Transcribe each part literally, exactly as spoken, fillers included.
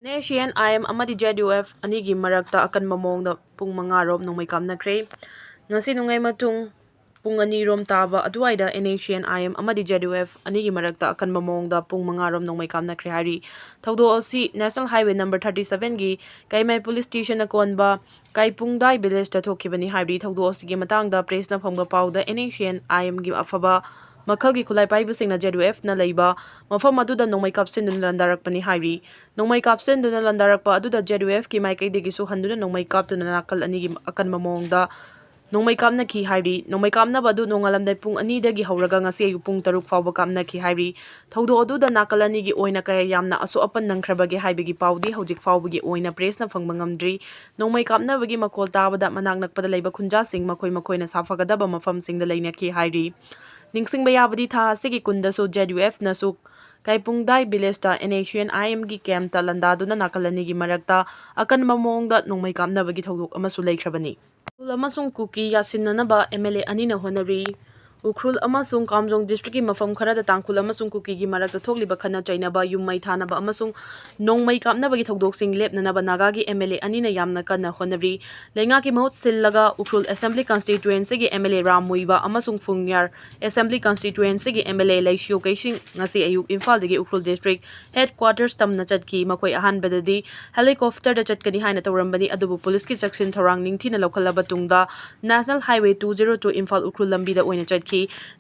NSCN-IM ꯑꯃꯗꯤ ZUF ꯑꯅꯤꯒꯤ ꯃꯔꯛꯇ ꯑꯀꯟꯕ ꯃꯑꯣꯡꯗ ꯄꯨꯡ ꯃꯉꯥ ꯔꯣꯝ ꯅꯣꯡꯃꯩ ꯀꯥꯞꯅꯈ꯭ꯔꯦ꯫ ꯉꯁꯤ ꯅꯨꯡꯉꯥꯏ ꯃꯇꯨꯡ ꯄꯨꯡ ꯑꯅꯤ ꯔꯣꯝ ꯇꯥꯕ ꯑꯗꯨꯋꯥꯏꯗ NSCN-IM ꯑꯃꯗꯤ ZUF ꯑꯅꯤꯒꯤ ꯃꯔꯛꯇ ꯑꯀꯟꯕ ꯃꯑꯣꯡꯗ ꯄꯨꯡ ꯃꯉꯥ ꯔꯣꯝ ꯅꯣꯡꯃꯩ ꯀꯥꯞꯅꯈ꯭ꯔꯦ ꯍꯥꯏꯔꯤ꯫ ꯊꯧꯗꯣꯛ ꯑꯁꯤ National Highway number thirty seven ꯒꯤ ꯀꯩꯃꯩ police station ꯀꯣꯟꯕ ꯀꯥꯏꯄꯨꯡꯗꯥꯏ village ꯇ ꯊꯣꯛꯈꯤꯕꯅꯤ ꯍꯥꯏꯔꯤ꯫ ꯊꯧꯗꯣꯛ ꯑꯁꯤꯒꯤ ꯃꯇꯥꯡꯗ press ꯅ ꯐꯪꯕ ꯄꯥꯎꯗ NSCN-IM ꯒꯤ ꯑꯐꯕ ꯃꯈꯜꯒꯤ ꯈꯨꯠꯂꯥꯏ ꯄꯥꯏꯕꯁꯤꯡꯅ ZUF ꯅ ꯂꯩꯕ ꯃꯐꯝ ꯑꯗꯨꯗ ꯅꯣꯡꯃꯩ ꯀꯥꯞꯁꯤꯟꯗꯨꯅ ꯂꯥꯟꯗꯥꯔꯛꯄꯅꯤ ꯍꯥꯏꯔꯤ꯫ ꯅꯣꯡꯃꯩ ꯀꯥꯞꯁꯤꯟꯗꯨꯅ ꯂꯥꯟꯗꯥꯔꯛꯄ ꯑꯗꯨꯗ ZUF ꯀꯤ ꯃꯥꯏꯀꯩꯗꯒꯤꯁꯨ ꯍꯟꯗꯨꯅ ꯅꯣꯡꯃꯩ ꯀꯥꯞꯇꯨꯅ ꯅꯥꯀꯜ ꯑꯅꯤꯒꯤ ꯑꯀꯟꯕ ꯃꯑꯣꯡꯗ ꯅꯣꯡꯃꯩ ꯀꯥꯞꯅꯈꯤ ꯍꯥꯏꯔꯤ꯫ ꯅꯣꯡꯃꯩ ꯀꯥꯞꯅꯕ ꯑꯗꯨ ꯅꯣꯡꯉꯥꯜꯂꯝꯗꯥꯏ ꯄꯨꯡ ꯑꯅꯤꯗꯒꯤ ꯍꯧꯔꯒ ꯉꯁꯤ ꯑꯌꯨꯛ ꯄꯨꯡ ꯇꯔꯨꯛ ꯐꯥꯎꯕ ꯀꯥꯞꯅꯈꯤ ꯍꯥꯏꯔꯤ꯫ ꯊꯧꯗꯣꯛ ꯑꯗꯨꯗ ꯅꯥꯀꯜ ꯑꯅꯤꯒꯤ ꯑꯣꯏꯅ ꯀꯌꯥ ꯌꯥꯝꯅ ꯑꯁꯣꯛ ꯑꯄꯟ ꯅꯪꯈ꯭ꯔꯕꯒꯦ ꯍꯥꯏꯕꯒꯤ ꯄꯥꯎꯗꯤ ꯍꯧꯖꯤꯛ ꯐꯥꯎꯕꯒꯤ ꯑꯣꯏꯅ press ꯅ ꯐꯪꯕ ꯉꯝꯗ꯭ꯔꯤ꯫ ꯅꯣꯡꯃꯩ ꯀꯥꯞꯅꯕꯒꯤ ꯃꯈꯣꯜ ꯇꯥꯕꯗ ꯃꯅꯥꯛ ꯅꯛꯄꯗ ꯂꯩꯕ ꯈꯨꯟꯖꯥꯁꯤꯡ ꯃꯈꯣꯏ ꯃꯈꯣꯏꯅ ꯁꯥꯐꯒꯗꯕ ꯃꯐꯝꯁꯤꯡꯗ ꯂꯩꯅꯈꯤ ꯍꯥꯏꯔꯤ꯫ ꯅꯤꯡꯁꯤꯡꯕ ꯌꯥꯕꯗꯤ ꯊꯥ ꯑꯁꯤꯒꯤ ꯀꯨꯟꯗꯁꯨ ZUF ꯅꯁꯨ ꯀꯥꯏꯄꯨꯡꯗꯥꯏ village ꯇ NSCN-IM ꯒꯤ camp ꯇ ꯂꯥꯟꯗꯥꯗꯨꯅ ꯅꯥꯀꯜ ꯑꯅꯤꯒꯤ ꯃꯔꯛꯇ ꯑꯀꯟꯕ ꯃꯑꯣꯡꯗ ꯅꯣꯡꯃꯩ ꯀꯥꯞꯅꯕꯒꯤ ꯊꯧꯗꯣꯛ ꯑꯃꯁꯨ ꯂꯩꯈ꯭ꯔꯕꯅꯤ꯫ ꯎꯈ꯭ꯔꯨꯜ ꯑꯃꯁꯨꯡ ꯀꯨꯀꯤ ꯌꯥꯁꯤꯟꯅꯅꯕ MLA ꯑꯅꯤꯅ ꯍꯣꯠꯅꯔꯤ꯫ ꯎꯈ꯭ꯔꯨꯜ ꯑꯃꯁꯨꯡ ꯀꯥꯝꯖꯣꯡ district ꯀꯤ ꯃꯐꯝ ꯈꯔꯗ ꯇꯥꯡꯈꯨꯜ ꯑꯃꯁꯨꯡ ꯀꯨꯀꯤꯒꯤ ꯃꯔꯛꯇ ꯊꯣꯛꯂꯤꯕ ꯈꯠꯅ ꯆꯩꯅꯕ, ꯌꯨꯝ ꯃꯩ ꯊꯥꯅꯕ ꯑꯃꯁꯨꯡ ꯅꯣꯡꯃꯩ ꯀꯥꯞꯅꯕꯒꯤ ꯊꯧꯗꯣꯛꯁꯤꯡ ꯂꯦꯞꯅꯅꯕ ꯅꯥꯒꯥꯒꯤ MLA ꯑꯅꯤꯅ ꯌꯥꯝꯅ ꯀꯟꯅ ꯍꯣꯠꯅꯔꯤ꯫ ꯂꯩꯉꯥꯛꯀꯤ ꯃꯍꯨꯠ ꯁꯤꯜꯂꯒ ꯎꯈ꯭ꯔꯨꯜ assembly constituency ꯒꯤ MLA ꯔꯥꯝ ꯃꯨꯏꯕ ꯑꯃꯁꯨꯡ ꯐꯨꯡꯌꯥꯔ assembly constituency ꯒꯤ MLA ꯂꯩꯁꯤꯌꯣ ꯀꯩꯁꯤꯡ ꯉꯁꯤ ꯑꯌꯨꯛ ꯏꯝꯐꯥꯜꯗꯒꯤ ꯎꯈ꯭ꯔꯨꯜ district headquarters ꯇꯝꯅ ꯆꯠꯈꯤ꯫ ꯃꯈꯣꯏ ꯑꯍꯥꯟꯕꯗꯗꯤ helicopter ꯗ ꯆꯠꯀꯅꯤ ꯍꯥꯏꯅ ꯇꯧꯔꯝꯕꯅꯤ, ꯑꯗꯨꯕꯨ ꯄꯨꯂꯤꯁꯀꯤ ꯆꯦꯛꯁꯤꯟ ꯊꯧꯔꯥꯡ ꯅꯤꯡꯊꯤꯅ ꯂꯧꯈꯠꯂꯕ ꯇꯨꯡꯗ National Highway two zero two Imphal Ukhrul ꯂꯝꯕꯤꯗ ꯑꯣꯏꯅ ꯆꯠꯈꯤ꯫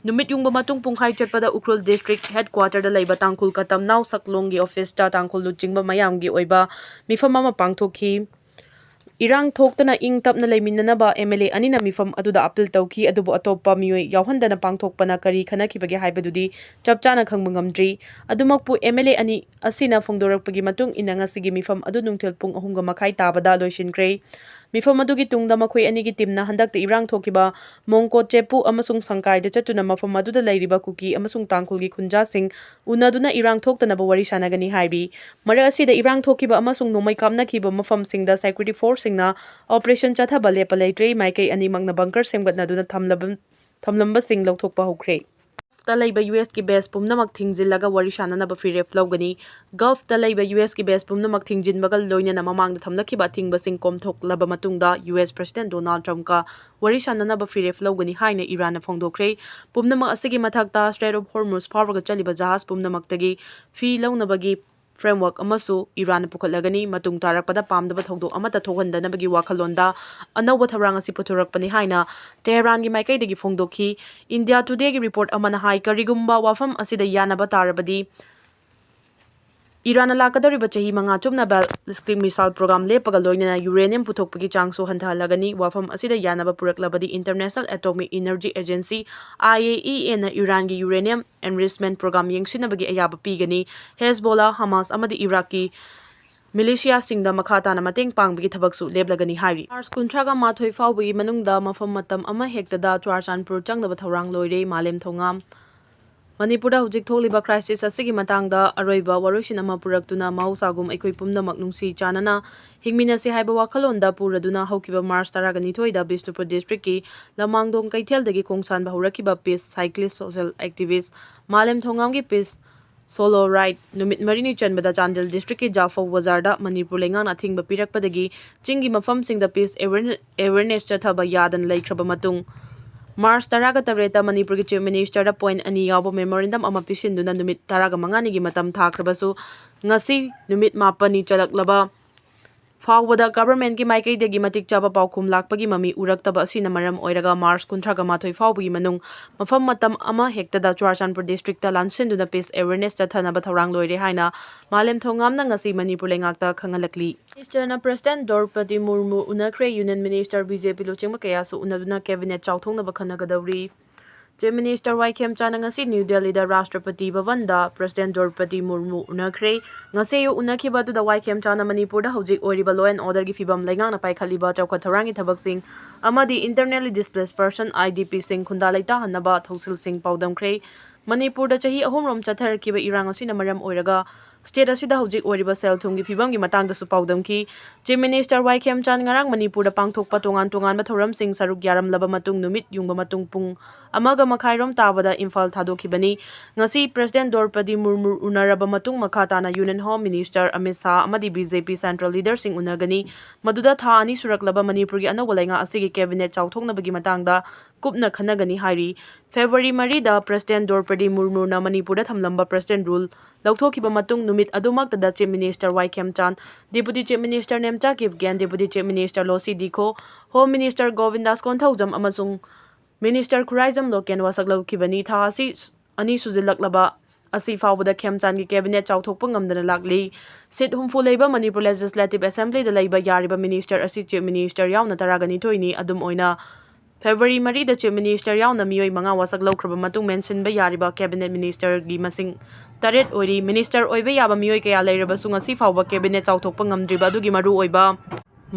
ꯅꯨꯃꯤꯠ ꯌꯨꯡꯕ ꯃꯇꯨꯡ ꯄꯨꯡꯈꯥꯏ ꯆꯠꯄꯗ ꯎꯈ꯭ꯔꯨꯜ district headquarter ꯗ ꯂꯩꯕ ꯇꯥꯡꯈꯨꯜ ꯀꯇꯝꯅꯥꯎ ꯁꯛꯂꯣꯡꯒꯤ office ꯇ ꯇꯥꯡꯈꯨꯜ ꯂꯨꯆꯤꯡꯕ ꯃꯌꯥꯝꯒꯤ ꯑꯣꯏꯕ ꯃꯤꯐꯝ ꯑꯃ ꯄꯥꯡꯊꯣꯛꯈꯤ꯫ ꯏꯔꯥꯡ ꯊꯣꯛꯇꯅ ꯏꯪ ꯇꯞꯅ ꯂꯩꯃꯤꯟꯅꯅꯕ MLA ꯑꯅꯤꯅ ꯃꯤꯐꯝ ꯑꯗꯨꯗ appeal ꯇꯧꯈꯤ, ꯑꯗꯨꯕꯨ ꯑꯇꯣꯞꯄ ꯃꯤꯑꯣꯏ ꯌꯥꯎꯍꯟꯗꯅ ꯄꯥꯡꯊꯣꯛꯄꯅ ꯀꯔꯤ ꯈꯟꯅꯈꯤꯕꯒꯦ ꯍꯥꯏꯕꯗꯨꯗꯤ ꯆꯞ ꯆꯥꯅ ꯈꯪꯕ ꯉꯝꯗ꯭ꯔꯤ꯫ ꯑꯗꯨꯃꯛꯄꯨ MLA ꯑꯅꯤ ꯑꯁꯤꯅ ꯐꯣꯡꯗꯣꯔꯛꯄꯒꯤ ꯃꯇꯨꯡ ꯏꯟꯅ ꯉꯁꯤꯒꯤ ꯃꯤꯐꯝ ꯑꯗꯨ ꯅꯨꯡꯊꯤꯜ ꯄꯨꯡ ꯑꯍꯨꯝꯒ ꯃꯈꯥꯏ ꯇꯥꯕꯗ ꯂꯣꯏꯁꯤꯟꯈ꯭ꯔꯦ꯫ ꯃꯤꯐꯝ ꯑꯗꯨꯒꯤ ꯇꯨꯡꯗ ꯃꯈꯣꯏ ꯑꯅꯤꯒꯤ team ꯅ ꯍꯟꯗꯛꯇ ꯏꯔꯥꯡ ꯊꯣꯛꯈꯤꯕ ꯃꯣꯡꯀꯣꯠꯆꯦꯄꯨ ꯑꯃꯁꯨꯡ ꯁꯪꯀꯥꯏꯗ ꯆꯠꯇꯨꯅ ꯃꯐꯝ ꯑꯗꯨꯗ ꯂꯩꯔꯤꯕ ꯀꯨꯀꯤ ꯑꯃꯁꯨꯡ ꯇꯥꯡꯈꯨꯜꯒꯤ ꯈꯨꯟꯖꯥꯁꯤꯡ ꯎꯅꯗꯨꯅ ꯏꯔꯥꯡ ꯊꯣꯛꯇꯅꯕ ꯋꯥꯔꯤ ꯁꯥꯟꯅꯒꯅꯤ ꯍꯥꯏꯔꯤ꯫ ꯃꯔꯛ ꯑꯁꯤꯗ ꯏꯔꯥꯡ ꯊꯣꯛꯈꯤꯕ ꯑꯃꯁꯨꯡ ꯅꯣꯡꯃꯩ ꯀꯥꯞꯅꯈꯤꯕ ꯃꯐꯝꯁꯤꯡꯗ security force ꯁꯤꯡꯅ operation ꯆꯠꯊꯕ ꯂꯦꯞꯄ ꯂꯩꯇ꯭ꯔꯦ꯫ ꯃꯥꯏꯀꯩ ꯑꯅꯤꯃꯛꯅ bunker ꯁꯦꯝꯒꯠꯅꯗꯨꯅ ꯊꯝꯂꯕ-, ꯊꯝꯂꯝꯕꯁꯤꯡ ꯂꯧꯊꯣꯛꯄ ꯍꯧꯈ꯭ꯔꯦ꯫ ꯇ ꯂꯩꯕ ꯌꯨ ꯑꯦꯁꯀꯤ ꯕꯦꯁ ꯄꯨꯝꯅꯃꯛ ꯊꯤꯡꯖꯤꯜꯂꯒ ꯋꯥꯔꯤ ꯁꯥꯟꯅꯅꯕ ꯐꯤꯔꯦꯞ ꯂꯧꯒꯅꯤ꯫ ꯒꯜꯐꯇ ꯂꯩꯕ ꯌꯨ ꯑꯦꯁꯀꯤ ꯕꯦꯁ ꯄꯨꯝꯅꯃꯛ ꯊꯤꯡꯖꯤꯟꯕꯒ ꯂꯣꯏꯅꯅ ꯃꯃꯥꯡꯗ ꯊꯝꯂꯛꯈꯤꯕ ꯑꯊꯤꯡꯕꯁꯤꯡ ꯀꯣꯝꯊꯣꯛꯂꯕ ꯃꯇꯨꯡꯗ ꯌꯨ ꯑꯦꯁ ꯄ꯭ꯔꯁꯤꯗꯦꯟ ꯗꯣꯅꯥꯜꯗ ꯇ꯭ꯔꯝꯞꯀ ꯋꯥꯔꯤ ꯁꯥꯟꯅꯅꯕ ꯐꯤꯔꯦꯞ ꯂꯧꯒꯅꯤ ꯍꯥꯏꯅ ꯏꯔꯥꯟꯅ ꯐꯣꯡꯗꯣꯛꯈ꯭ꯔꯦ꯫ ꯄꯨꯝꯅꯃꯛ ꯑꯁꯤꯒꯤ ꯃꯊꯛꯇ ꯁ꯭ꯇ꯭ꯔꯦꯠ ꯑꯣꯐ ꯍꯣꯔꯃꯨꯖ ꯐꯥꯎꯔꯒ ꯆꯠꯂꯤꯕ ꯖꯍꯥꯖ ꯄꯨꯝꯅꯃꯛꯇꯒꯤ ꯐꯤ ꯂꯧꯅꯕꯒꯤ ꯐ꯭ꯔꯦꯝꯋꯥꯔꯛ ꯑꯃꯁꯨ ꯏꯔꯥꯟꯅ ꯄꯨꯈꯠꯂꯒꯅꯤ꯫ ꯃꯇꯨꯡ ꯇꯥꯔꯛꯄꯗ ꯄꯥꯝꯗꯕ ꯊꯧꯗꯣꯛ ꯑꯃꯠꯇ ꯊꯣꯛꯍꯟꯗꯅꯕꯒꯤ ꯋꯥꯈꯜꯂꯣꯟꯗ ꯑꯅꯧꯕ ꯊꯧꯔꯥꯡ ꯑꯁꯤ ꯄꯨꯊꯣꯔꯛꯄꯅꯤ ꯍꯥꯏꯅ ꯇꯦꯍꯔꯥꯟꯒꯤ ꯃꯥꯏꯀꯩꯗꯒꯤ ꯐꯣꯡꯗꯣꯛꯈꯤ꯫ ꯏꯟꯗꯤꯌꯥ ꯇꯨꯗꯦꯒꯤ ꯔꯤꯄꯣꯔꯠ ꯑꯃꯅ ꯍꯥꯏ, ꯀꯔꯤꯒꯨꯝꯕ ꯋꯥꯐꯝ ꯑꯁꯤꯗ ꯌꯥꯅꯕ ꯇꯥꯔꯕꯗꯤ ꯏꯔꯥꯟꯅ ꯂꯥꯛꯀꯗꯧꯔꯤꯕ ꯆꯍꯤ ꯃꯉꯥ ꯆꯨꯞꯅ ꯕꯦꯂꯤꯁꯇꯤꯛ ꯃꯤꯁꯥꯏꯜ ꯄ꯭ꯔꯣꯒ꯭ꯔꯥꯝ ꯂꯦꯞꯄꯒ ꯂꯣꯏꯅꯅ ꯌꯨꯔꯦꯅꯤꯌꯝ ꯄꯨꯊꯣꯛꯄꯒꯤ ꯆꯥꯡꯁꯨ ꯍꯟꯊꯍꯜꯂꯒꯅꯤ꯫ ꯋꯥꯐꯝ ꯑꯁꯤꯗ ꯌꯥꯅꯕ ꯄꯨꯔꯛꯂꯕꯗꯤ international atomic energy agency, I A E A ꯏꯔꯥꯟꯒꯤ ꯌꯨꯔꯦꯅꯤꯌꯝ ꯑꯦꯟꯔꯤꯆꯃꯦꯟꯠ ꯄ꯭ꯔꯣꯒ꯭ꯔꯥꯝ ꯌꯦꯡꯁꯤꯟꯅꯕꯒꯤ ꯑꯌꯥꯕ ꯄꯤꯒꯅꯤ꯫ ꯍꯦꯖꯕꯣꯂꯥ, ꯍꯃꯥꯁ ꯑꯃꯗꯤ ꯏꯔꯥꯛꯀꯤ ꯃꯤꯂꯤꯁꯤꯌꯥꯁꯤꯡꯗ ꯃꯈꯥ ꯇꯥꯅ ꯃꯇꯦꯡ ꯄꯥꯡꯕꯒꯤ ꯊꯕꯛꯁꯨ ꯂꯦꯞꯂꯒꯅꯤ ꯍꯥꯏꯔꯤ꯫ ꯃꯥꯔꯆ ꯀꯨꯟꯊ꯭ꯔꯥꯒ ꯃꯥꯊꯣꯏ ꯐꯥꯎꯕꯒꯤ ꯃꯅꯨꯡꯗ ꯃꯐꯝ ꯃꯇꯝ ꯑꯃ ꯍꯦꯛꯇꯗ ꯆꯨꯔꯥꯆꯥꯟꯄꯨꯔ ꯆꯪꯅꯕ ꯊꯧꯔꯥꯡ ꯂꯣꯏꯔꯦ꯫ ꯃꯥꯂꯦꯝ ꯊꯣꯉꯥꯝ꯫ ꯃꯅꯤꯄꯨꯔꯗ ꯍꯧꯖꯤꯛ ꯊꯣꯛꯂꯤꯕ ꯀ꯭ꯔꯥꯏꯁꯤꯁ ꯑꯁꯤꯒꯤ ꯃꯇꯥꯡꯗ ꯑꯔꯣꯏꯕ ꯋꯥꯔꯣꯏꯁꯤꯟ ꯑꯃ ꯄꯨꯔꯛꯇꯨꯅ ꯃꯍꯧꯁꯥꯒꯨꯝ ꯑꯩꯈꯣꯏ ꯄꯨꯝꯅꯃꯛ ꯅꯨꯡꯁꯤ ꯆꯥꯟꯅꯅ ꯍꯤꯡꯃꯤꯟꯅꯁꯤ ꯍꯥꯏꯕ ꯋꯥꯈꯜꯂꯣꯟꯗ ꯄꯨꯔꯗꯨꯅ ꯍꯧꯈꯤꯕ ꯃꯥꯔꯆ ꯇꯔꯥꯒ ꯅꯤꯊꯣꯏꯗ ꯕꯤꯁꯅꯨꯄꯨꯔ ꯗꯤꯁꯇ꯭ꯔꯤꯛꯀꯤ ꯂꯃꯥꯡꯗꯣꯡ ꯀꯩꯊꯦꯜꯗꯒꯤ ꯈꯣꯡꯁꯥꯟꯕ ꯍꯧꯔꯛꯈꯤꯕ ꯄꯤꯁ ꯁꯥꯏꯀ꯭ꯂꯤꯁ ꯁꯣꯁꯦꯜ ꯑꯦꯛꯇꯤꯚꯤꯁ꯭ꯠ ꯃꯥꯂꯦꯝ ꯊꯣꯉꯥꯝꯒꯤ ꯄꯤꯁ ꯁꯣꯂꯣ ꯔꯥꯏꯗ ꯅꯨꯃꯤꯠ ꯃꯔꯤꯅꯤ ꯆꯟꯕꯗ ꯆꯥꯟꯗꯦꯜ ꯗꯤꯁꯇ꯭ꯔꯤꯛꯀꯤ ꯖꯥꯐꯧ ꯕꯖꯥꯔꯗ ꯃꯅꯤꯄꯨꯔ ꯂꯩꯉꯥꯛꯅ ꯑꯊꯤꯡꯕ ꯄꯤꯔꯛꯄꯗꯒꯤ ꯆꯤꯡꯒꯤ ꯃꯐꯝꯁꯤꯡꯗ ꯄꯤꯁ ꯑꯦꯋꯦꯔꯅꯦꯁ ꯆꯠꯊꯕ ꯌꯥꯗꯅ ꯂꯩꯈ꯭ꯔꯕ ꯃꯇꯨꯡ, ꯃꯥꯔꯆ ꯇꯔꯥꯒ ꯇꯔꯦꯠꯇ ꯃꯅꯤꯄꯨꯔꯒꯤ ꯆꯤꯐ ꯃꯤꯅꯤꯁꯇꯔꯗ ꯄꯣꯏꯟꯠ ꯑꯅꯤ ꯌꯥꯎꯕ ꯃꯦꯃꯣꯔꯦꯟꯗꯝ ꯑꯃ ꯄꯤꯁꯤꯟꯗꯨꯅ ꯅꯨꯃꯤꯠ ꯇꯔꯥꯒ ꯃꯉꯥꯅꯤꯒꯤ ꯃꯇꯝ ꯊꯥꯈ꯭ꯔꯕꯁꯨ, ꯉꯁꯤ ꯅꯨꯃꯤꯠ ꯃꯥꯄꯟꯅꯤ ꯆꯜꯂꯛꯂꯕ ꯐꯥꯎꯕꯗ ꯒꯚꯔꯟꯃꯦꯟꯠꯀꯤ ꯃꯥꯏꯀꯩꯗꯒꯤ ꯃꯇꯤꯛ ꯆꯥꯕ ꯄꯥꯎꯈꯨꯝ ꯂꯥꯛꯄꯒꯤ ꯃꯃꯤ ꯎꯔꯛꯇꯕ ꯑꯁꯤꯅ ꯃꯔꯝ ꯑꯣꯏꯔꯒ ꯃꯥꯔꯆ ꯀꯨꯟꯊ꯭ꯔꯥꯒ ꯃꯥꯊꯣꯏ ꯐꯥꯎꯕꯒꯤ ꯃꯅꯨꯡ ꯃꯐꯝ ꯃꯇꯝ ꯑꯃ ꯍꯦꯛꯇꯗ ꯆꯨꯔꯥꯆꯥꯟꯄꯨꯔ ꯗꯤꯁꯇ꯭ꯔꯤꯛꯇ ꯂꯥꯟꯁꯤꯟꯗꯨꯅ ꯄꯤꯁ ꯑꯦꯋꯦꯔꯅꯦꯁ ꯆꯠꯊꯅꯕ ꯊꯧꯔꯥꯡ ꯂꯣꯏꯔꯦ ꯍꯥꯏꯅ ꯃꯥꯂꯦꯝ ꯊꯣꯉꯥꯝꯅ ꯉꯁꯤ ꯃꯅꯤꯄꯨꯔ ꯂꯩꯉꯥꯛꯇ ꯈꯪꯍꯜꯂꯛꯂꯤ꯫ ꯃꯤꯅꯤꯁꯇꯔꯅ ꯄ꯭ꯔꯁꯤꯗꯦꯟꯠ ꯗ꯭ꯔꯧꯄꯗꯤ ꯃꯨꯔꯃꯨ ꯎꯅꯈ꯭ꯔꯦ꯫ Union minister B J P ꯂꯨꯆꯤꯡꯕ ꯀꯌꯥꯁꯨ ꯎꯅꯗꯨꯅ ꯀꯦꯕꯤꯅꯦꯠ ꯆꯥꯎꯊꯣꯛꯅꯕ ꯈꯟꯅꯒꯗꯧꯔꯤ꯫ ꯆꯤꯐ ꯃꯤꯅꯤꯁꯇꯔ ꯋꯥꯏ ꯈꯦꯝꯆꯥꯅ ꯉꯁꯤ ꯅ꯭ꯌꯨ ꯗꯦꯜꯂꯤꯗ ꯔꯥꯁꯇ꯭ꯔꯄꯇꯤ ꯚꯕꯟꯗ ꯄ꯭ꯔꯁꯤꯗꯦꯟꯠ ꯗ꯭ꯔꯧꯄꯗꯤ ꯃꯨꯔꯃꯨ ꯎꯅꯈ꯭ꯔꯦ꯫ ꯉꯁꯤ ꯑꯌꯨꯛ ꯎꯅꯈꯤꯕ ꯑꯗꯨꯗ ꯋꯥꯏ ꯈꯦꯝꯆꯥꯅ ꯃꯅꯤꯄꯨꯔꯗ ꯍꯧꯖꯤꯛ ꯑꯣꯏꯔꯤꯕ law and orderꯒꯤ ꯐꯤꯕꯝ, ꯂꯩꯉꯥꯛꯅ ꯄꯥꯏꯈꯠꯂꯤꯕ ꯆꯥꯎꯈꯠ ꯊꯧꯔꯥꯡꯒꯤ ꯊꯕꯛꯁꯤꯡ ꯑꯃꯗꯤ internally displaced person, I D Pꯁꯤꯡ ꯈꯨꯟꯗꯥ ꯂꯩꯇꯥꯍꯟꯅꯕ ꯊꯧꯁꯤꯜꯁꯤꯡ ꯄꯥꯎꯗꯝꯈ꯭ꯔꯦ꯫ ꯃꯅꯤꯄꯨꯔꯗ ꯆꯍꯤ ꯑꯍꯨꯝꯔꯣꯝ ꯆꯠꯊꯔꯛꯈꯤꯕ ꯏꯔꯥꯡ ꯑꯁꯤꯅ ꯃꯔꯝ ꯑꯣꯏꯔꯒ ꯁ꯭ꯇꯦꯠ ꯑꯁꯤꯗ ꯍꯧꯖꯤꯛ ꯑꯣꯏꯔꯤꯕ ꯁꯦꯜ ꯊꯨꯝꯒꯤ ꯐꯤꯕꯝꯒꯤ ꯃꯇꯥꯡꯗꯁꯨ ꯄꯥꯎꯗꯝꯈꯤ꯫ ꯆꯤꯐ ꯃꯤꯅꯤꯁꯇꯔ ꯋꯥꯏ ꯈꯦꯝꯆꯥꯟ ꯉꯔꯥꯡ ꯃꯅꯤꯄꯨꯔꯗ ꯄꯥꯡꯊꯣꯛꯄ ꯇꯣꯉꯥꯟ ꯇꯣꯉꯥꯟꯕ ꯊꯧꯔꯝꯁꯤꯡ ꯁꯔꯨꯛ ꯌꯥꯔꯝꯂꯕ ꯃꯇꯨꯡ ꯅꯨꯃꯤꯠ ꯌꯨꯡꯕ ꯃꯇꯨꯡ ꯄꯨꯡ ꯑꯃꯒ ꯃꯈꯥꯏꯔꯣꯝ ꯇꯥꯕꯗ ꯏꯝꯐꯥꯜ ꯊꯥꯗꯣꯛꯈꯤꯕꯅꯤ꯫ ꯉꯁꯤ ꯄ꯭ꯔꯦꯁꯤꯗꯦꯟꯠ ꯗ꯭ꯔꯧꯄꯗꯤ ꯃꯨꯔꯃꯨ ꯎꯅꯔꯕ ꯃꯇꯨꯡ ꯃꯈꯥ ꯇꯥꯅ union home minister Amit Shah ꯑꯃꯗꯤ ꯕꯤ ꯖꯦ ꯄꯤ ꯁꯦꯟꯇ꯭ꯔꯦꯜ ꯂꯤꯗꯔꯁꯤꯡ ꯎꯅꯒꯅꯤ꯫ ꯃꯗꯨꯗ ꯊꯥ ꯑꯅꯤ ꯁꯨꯔꯛꯂꯕ ꯃꯅꯤꯄꯨꯔꯒꯤ ꯑꯅꯧꯕ ꯂꯩꯉꯥꯛ ꯑꯁꯤꯒꯤ ꯀꯦꯕꯤꯅꯦꯠ ꯆꯥꯎꯊꯣꯛꯅꯕꯒꯤ ꯃꯇꯥꯡꯗ ꯀꯨꯞꯅ ꯈꯟꯅꯒꯅꯤ ꯍꯥꯏꯔꯤ꯫ ꯐꯦꯕ꯭ꯔꯨꯋꯥꯔꯤ ꯃꯔꯤꯗ ꯄ꯭ꯔꯦꯁꯤꯗꯦꯟꯠ ꯗ꯭ꯔꯧꯄꯗꯤ ꯃꯨꯔꯃꯨꯅ ꯃꯅꯤꯄꯨꯔꯗ ꯊꯝꯂꯝꯕ ꯄ꯭ꯔꯦꯁꯤꯗꯦꯟꯠ ꯔꯨꯜ ꯂꯧꯊꯣꯛꯈꯤꯕ ꯃꯇꯨꯡ ꯅꯨꯃꯤꯠ ꯑꯗꯨꯃꯛꯇꯗ chief minister Y Khemchand, deputy chief minister Nemcha Kipgen, deputy chief minister Losii Dikho, home minister Govindas Konthoujam ꯑꯃꯁꯨꯡ ꯃꯤꯅꯤꯁꯇꯔ ꯈꯨꯔꯥꯏꯖꯝ ꯂꯣꯀꯦꯟ ꯋꯥꯁꯛ ꯂꯧꯈꯤꯕꯅꯤ꯫ ꯊꯥ ꯑꯁꯤ ꯑꯅꯤ ꯁꯨꯖꯤꯜꯂꯛꯂꯕ ꯑꯁꯤ ꯐꯥꯎꯕꯗ ꯈꯦꯝꯆꯥꯟꯒꯤ ꯀꯦꯕꯤꯅꯦꯠ ꯆꯥꯎꯊꯣꯛꯄ ꯉꯝꯗꯅ ꯂꯥꯛꯂꯤ꯫ ꯁꯤꯠ ꯍꯨꯝꯐꯨ ꯂꯩꯕ ꯃꯅꯤꯄꯨꯔ ꯂꯦꯖꯤꯁꯂꯦꯇꯤꯚ ꯑꯦꯁꯦꯝꯕ꯭ꯂꯤꯗ ꯂꯩꯕ ꯌꯥꯔꯤꯕ ꯃꯤꯅꯤꯁꯇꯔ ꯑꯁꯤ ꯆꯤꯐ ꯃꯤꯅꯤꯁꯇꯔ ꯌꯥꯎꯅ ꯇꯔꯥꯒ ꯅꯤꯊꯣꯏꯅꯤ꯫ ꯑꯗꯨꯝ ꯑꯣꯏꯅ, ꯐꯦꯕ꯭ꯔꯨꯋꯥꯔꯤ ꯃꯔꯤꯗ ꯆꯤꯐ ꯃꯤꯅꯤꯁꯇꯔ ꯌꯥꯎꯅ ꯃꯤꯑꯣꯏ ꯃꯉꯥ ꯋꯥꯁꯛ ꯂꯧꯈ꯭ꯔꯕ ꯃꯇꯨꯡ ꯃꯦꯟꯁꯤꯟꯕ ꯌꯥꯔꯤꯕ ꯀꯦꯕꯤꯅꯦꯠ ꯃꯤꯅꯤꯁꯇꯔꯒꯤ ꯃꯁꯤꯡ ꯇꯔꯦꯠ ꯑꯣꯏꯔꯤ꯫ ꯃꯤꯅꯤꯁꯇꯔ ꯑꯣꯏꯕ ꯌꯥꯕ ꯃꯤꯑꯣꯏ ꯀꯌꯥ ꯂꯩꯔꯕꯁꯨ ꯉꯁꯤ ꯐꯥꯎꯕ ꯀꯦꯕꯤꯅꯦꯠ ꯆꯥꯎꯊꯣꯛꯄ ꯉꯝꯗ꯭ꯔꯤꯕ ꯑꯗꯨꯒꯤ ꯃꯔꯨꯑꯣꯏꯕ